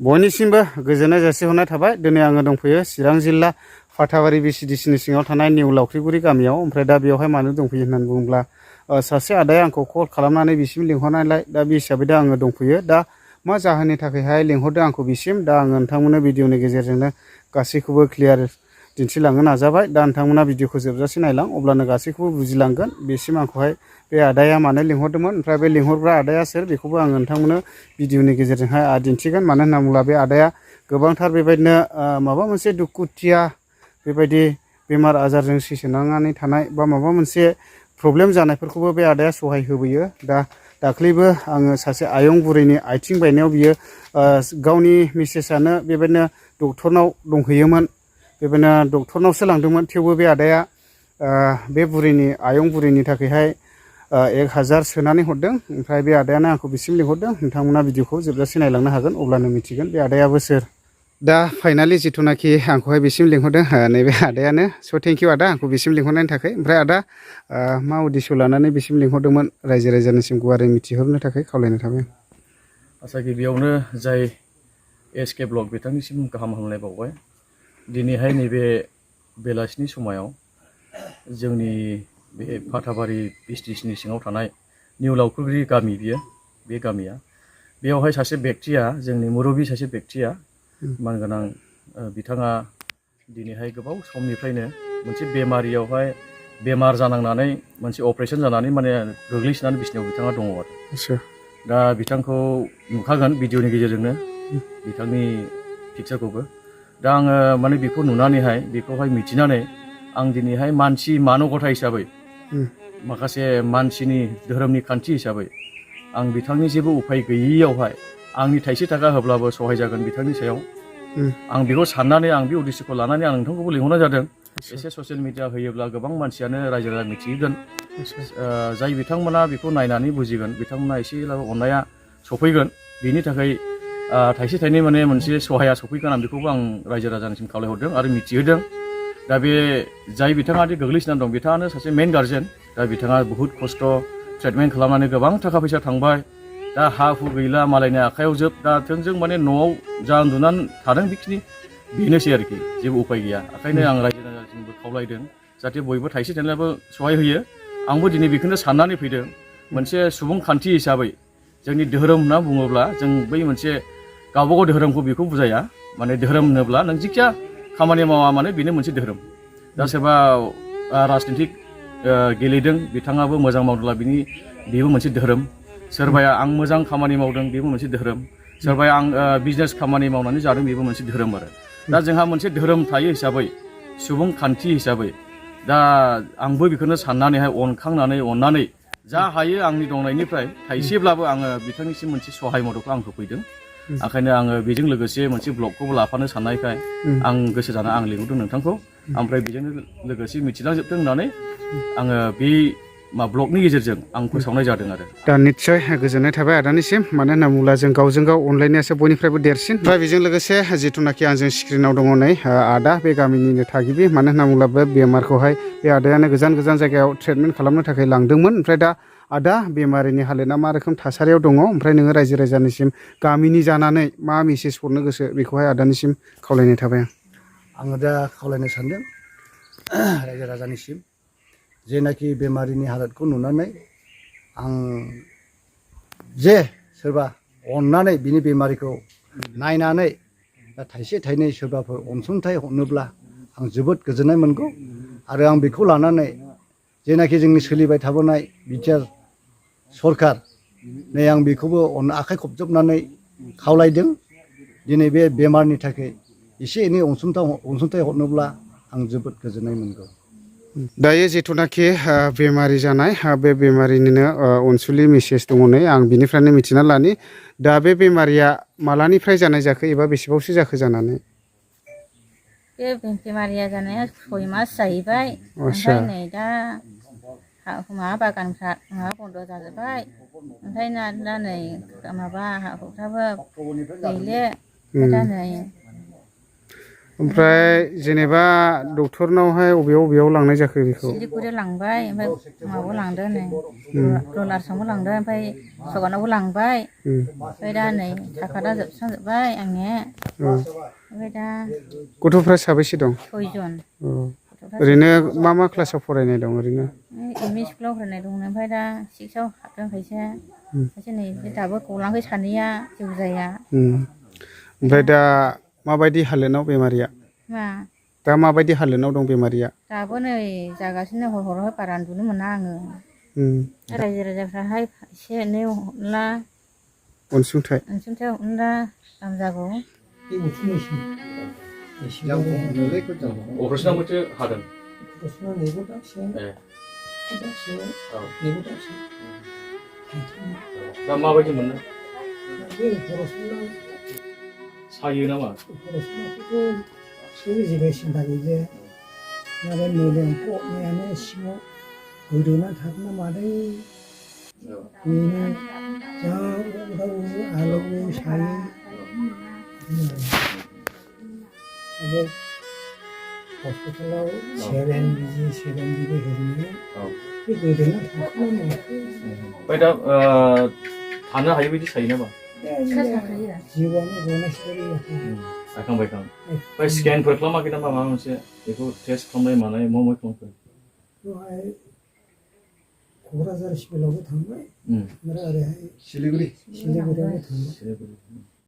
बयनिसिमबो गोजोननाय जासिहरनाय थाबाय। दिनै आङो दंफैयो चिरां जिल्ला फाथाबारि बिसिडिसिनि सिङाव थानाय निउ लावख्रिगुरि गामियाव। ओमफ्राय दा बेवहाय मानो दंफैयो होननानै बुङोब्ला सासे आदाया आंखौ कल खालामनानै बिसिम लिंहरनायलाय दा बे हिसाबै दा आङो दंफैयो। दा मा जाहोननि थाखायहाय लिंहरदों आंखौ बिसिम, दा आङो नोंथांमोननो भिडिअनि गेजेरजोंनो गासैखौबो क्लियार दिन्थिलांनो नाजाबाय। दा नोंथांमोना भिडिअखौ जोबजासे नायलां, अब्लानो गासैखौबो बुजिलांगोन बेसिम आंखौहाय बे आदाया मानो लिंहरदोंमोन, ओमफ्राय बे लिंहरग्रा आदाया सोर, बेखौबो आङो नोंथांमोननो भिडिअनि गेजेरजोंहाय दिन्थिगोन। मानो होनना बुङोब्ला बे आदाया गोबांथार बेबायदिनो माबा मोनसे दुखुथिया बेबायदि बेमार आजारजों सैसोनांनानै थानाय बा माबा मोनसे प्रब्लेम जानायफोरखौबो बे आदाया सहाय होबोयो। दा दाख्लैबो आङो सासे आयं बुरैनि आथिं बायनायाव बियो गावनि मिसेसआनो बेबायदिनो डक्टरनाव दंहैयोमोन, बेबायदिनो डक्टरनावसो लांदोंमोन। थेवबो बे आदाया बे बुरैनि आयं बुरैनि थाखायहाय 1000 सोनानै हरदों। ओमफ्राय बे आदायानो आंखौ बिसिम लिंहरदों। नोंथांमोना भिडिअखौ जोबजासे नायलांनो हागोन, अब्लानो मिथिगोन बे आदायाबो सोर। दा फाइनालि जिथुनाखि आंखौहाय बिसिम लिंहरदों नैबे आदायानो। स' थेंक इउ आदा, आंखौ बिसिम लिंहरनायनि थाखाय। ओमफ्राय आदा मा उद्देश्य लानानै बिसिम लिंहरदोंमोन रायजो राजानिसिम गुवारै मिथिहरनो थाखाय खावलायनाय थाबाय। आसा गिबियावनो जाय एसके ब्लग बिथांनिसिम गाहाम हामलायनाय बावबाय। दिनैहाय नैबे बेलासिनि समायाव जोंनि बे फाथाबारि बिसटिसिनि सिङाव थानाय निउ लावख्रिगुरि गामि, बे गामिया, बेयावहाय सासे बेक्तिया, जोंनि मुरबि सासे बेक्तिया, मानगोनां बिथाङा दिनैहाय गोबाव समनिफ्रायनो मोनसे बेमारियावहाय बेमार जानांनानै मोनसे अपारेसन जानानै माने गोग्लैसोनानै बिसिनायाव बिथाङा दङ आरो। दा बिथांखौ नुखागोन भिडिअनि गेजेरजोंनो, बिथांनि पिक्सारखौबो। दा आङो माने बेखौ नुनानैहाय, बेखौहाय मिथिनानै आं दिनैहाय मानसि मानबथा हिसाबै, माखासे मानसिनि धोरोमनि खान्थि हिसाबै आं बिथांनि जेबो उफाय गैयियावहाय आंनि थाइसे थाखा होब्लाबो सहाय जागोन बिथांनि सायाव, आं बेखौ साननानै आं बे उद्देश्यखौ लानानै आं नोंथांखौबो लिंहरनाय जादों। एसे ससियेल मिडिया होयोब्ला गोबां मानसियानो रायजो राजा मिथिगोन। जाय बिथांमोना बेखौ नायनानै बुजिगोन, बिथांमोना एसेब्लाबो अननाया सफैगोन। बेनि थाखाय थाइसे थाइनै माने मोनसे सहाया सफैगोन, आं बेखौबो आं रायजो राजानिसिम खावलायहरदों आरो मिथिहोदों। दा बे जाय बिथाङा गोग्लैसोनानै दं, बिथाङानो सासे मेइन गार्जेन। दा बिथाङा बहुद खस्थ' ट्रिटमेन्ट खालामनानै गोबां थाखा फैसा थांबाय। दा हा हु गैला, मालायनि आखायाव जोब। दा थोंजों माने न'आव जा उन्दुनानै थादों बेखिनि बेनोसै आरोखि, जेबो उफाय गैया। ओंखायनो आं रायजो राजासिमबो खावलायदों जाहाथे बयबो थाइसे थाइनैब्लाबो सहाय होयो। आंबो दिनै बेखौनो साननानै फैदों, मोनसे सुबुंखान्थि हिसाबै जोंनि धोरोम होनना बुङोब्ला जों बै मोनसे गावबागाव धोरोमखौ बेखौ बुजाया। माने धोरोम होनोब्ला नों जिखिया खामानि मावा मानो बेनो मोनसे धोरोम। दा सोरबा राजनितिक गेलेदों, बिथाङाबो मोजां मावदोंब्ला बेबो मोनसे धोरोम। सोरबाया आं मोजां खामानि मावदों, बेबो मोनसे धोरोम। सोरबाया आं बिजनेस खामानि मावनानै जादों, बेबो मोनसे धोरोम आरो। दा जोंहा मोनसे धोरोम थायो हिसाबै, सुबुंखान्थि हिसाबै, दा आंबो बेखौनो साननानैहाय अनखांनानै अननानै जा हायो आंनि दंनायनिफ्राय थाइसेब्लाबो आङो बिथांनिसिम मोनसे सहाय मददखौ आं होफैदों। ओंखायनो आङो बेजों लोगोसे मोनसे ब्लगखौबो लाफानो साननायखाय आं गोसो जाना आं लिंहरदों नोंथांखौ। ओमफ्राय बेजोंनो लोगोसे मिथिलांजोबथों होननानै आङो बे ब्लगनि गेजेरजों आं फोसावनाय जादों आरो। दा निस्सय गोजोननाय थाबाय आदानिसिम। मानो होनना बुङोब्ला जों गावजों गाव अनलायनायासो बयनिफ्रायबो देरसिन। दा बेजों लोगोसे जिथुनाखि आंजों स्क्रिनाव दङ नै आदा, बे गामिनिनो थागिबि। मानो होनना बुङोब्ला बे बेमारखौहाय बे आदायानो गोजान गोजान जायगायाव ट्रिटमेन्ट खालामनो थाखाय लांदोंमोन। ओमफ्राय दा आदा, बेमारिनि हालोदा मा रोखोम थासारियाव दङ, ओमफ्राय नोङो रायजो राजानिसिम गामिनि जानानै मा मेसेज हरनो गोसो, बेखौहाय आदानिसिम खावलायनाय थाबाय आं। आङो दा खावलायनो सानदों रायजो राजानिसिम, जेनाखि बेमारिनि हालोदखौ नुनानै आं जे सोरबा अननानै बिनि बेमारिखौ नायनानै दा थाइसे थाइनै सोरबाफोर अनसुंथाइ हरनोब्ला आं जोबोद गोजोननाय मोनगौ। आरो आं बेखौ लानानै जेनाखि जोंनि सोलिबाय थाबोनाय बिटिआर सरखार, नै आं बेखौबो आखाइ खबजबनानै खावलायदों, दिनै बे बेमारनि थाखाय एसे एनै अनसुंथाइ हरनोब्ला आं जोबोद गोजोननाय मोनगौ। दायो जिथुनाखि बेमारि जानाय, बे बेमारिनिनो अनसुलि मेसेज दङ नै, आं बिनिफ्रायनो मिथिना लानि। दा बे बेमारिया मालानिफ्राय जानाय जाखो एबा बेसेबांसो जाखो जानानै? बे बेमारिया जानाया 6 मास जाहैबाय। आदसा ओमफ्राय नै दा माबा बागानफ्रा बन्द' जाजोब्बाय। ओमफ्राय दा नै माबा हुफ्राबो गैले। दा नै ओमफ्राय जेनेबा डक्टरनावहाय अबेयाव लांनाय जाखो बेखौ सिलिगुरियाव लांबाय ओमफ्राय माबायाव लांदो नै रलारसावबो लांदो ओमफ्राय सगानावबो लांबाय ओमफ्राय दा नै थाखादा जोबस्रांजोब्बाय आंनिया ओमफ्राय दा गथ'फ्रा साबैसे दं 6 जन अ ओरैनो मा क्लासाव फरायनाय दं ओरैनो एम इ स्कुलाव फरायनाय दं ओमफ्राय दा 6आव हाबदों खायसे नै दाबो गलाङाखै सानैया जेबो जाया ओमफ्राय दा माबायदि हालोदाव बेमारिया मा दा माबायदि हालोदाव दं बेमारिया दाबो नै जागासिनो हरावहाय बारा उन्दुनो मोना आङो रायजो राजाफ्राहाय एसे एनै हरला अनसुंथाइ हरला दाम जागौ अपारेशनावबोसो हादों दा माबायदि मोनो सायो नामा जेबो सिन्था गैले माबा मोदोम पबनायानो सिङाव गोदोना थाबना मादै बेनो जा उदाव आलौवो सायो बे हस्पिटालाव सेरेन बिबो होयो बे गोदोना थाबना ओमफ्राय दा थानो हायै बायदि सायो नामा जिउआनो गनायसो आइखां बायखां ओमफ्राय स्केनफोर खालामाखै नामा माबा मोनसे बेखौ टेस्ट खालामनाय मानाय मा खालामखो बेवहाय क'क्राझार सिभिलावबो थांबाय ओमफ्राय ओरैहाय सिलिगुरियावबो थांबाय